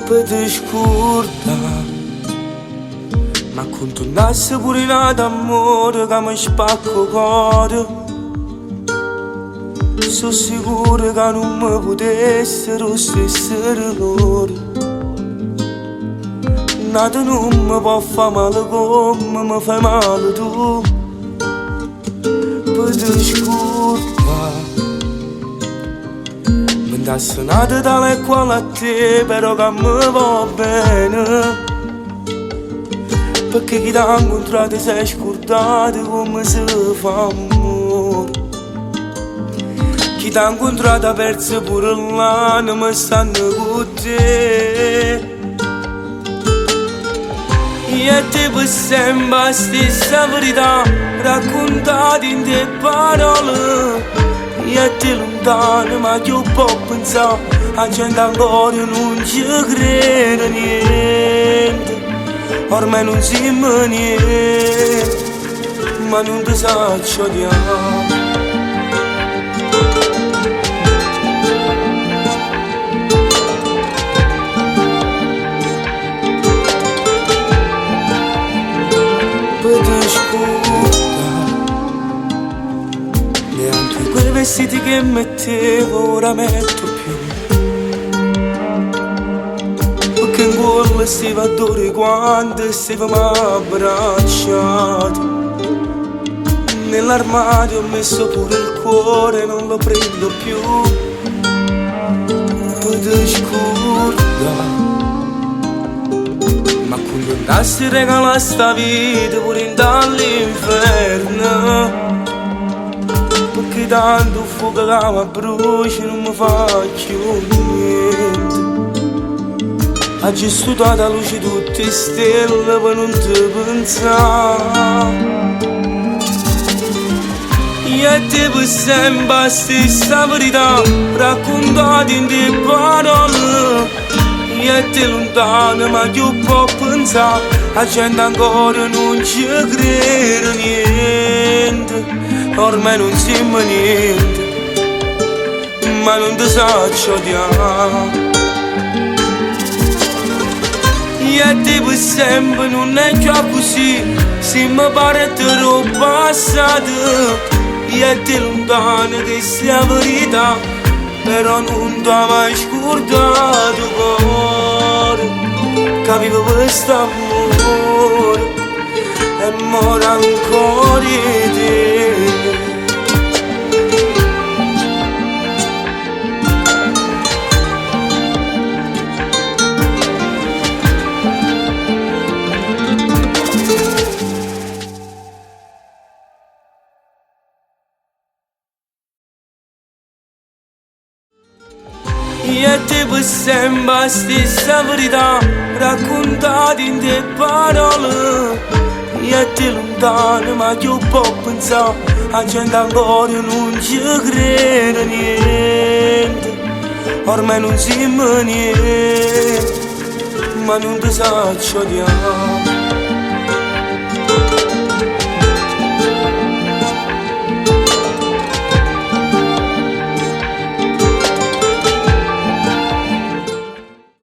Pe te scurda' Ma cuntennasse pure n'ato ammore ca me spacca 'o core. So' sicuro ca nun me putesse d' 'o stesso dolore. N'ato nun me po' fa male comme me fai male tu. Pe te scurda'. 'Nventasse n'ato tale e quale a te, però ca me vo' bene. Pecché chi t'ha 'ncuntrato s'è scurdato comme se fa ammore. Chi t'ha 'ncuntrato ha perzo pure l'anema stanno cu te. I' e te pe sempe 'a stessa verità raccuntata 'int' 'e parole. I' e te luntano ma chi 'o po' penzà 'A gente ancora nun ce crede niente Ormai nun simmo niente Ma nun te saccio odià. Pe te scurda' Neanche quei vestiti che mettevo ora metto più. Pecché 'ncuollo steva addore quando stevamo abbracciati. Nell'armadio ho messo pure il cuore, non lo prendo più. Pe te scurda'. Ma cuntennasse 'e regalà sta vita pure 'int' all'inferno. Pecché tanto 'o fuoco ca m'abbrucia nun me fa cchiù niente. Aggio stutato 'a luce 'e tutt' 'e stelle pe nun te penzà. I' e te pe sempe 'a stessa verità raccuntata 'int' 'e parole. I' e te luntano ma chi 'o po' penzà 'A gente ancora nun ce crede niente Ormai nun simmo niente Ma nun te saccio odià. I' e te pe sempe nun è cchiù accussì Simmo parte d' 'o passato I' e te luntano chesta è 'a verità Però nun t'ha mai scurdato core Ca vive pe st'ammore E more ancora 'e te. I' e te pe sempe 'a stessa verità raccuntata 'int' 'e parole. I' e te luntano ma chi 'o po' penzà 'A gente ancora nun ce crede niente Ormai nun simmo niente Ma nun te saccio odià.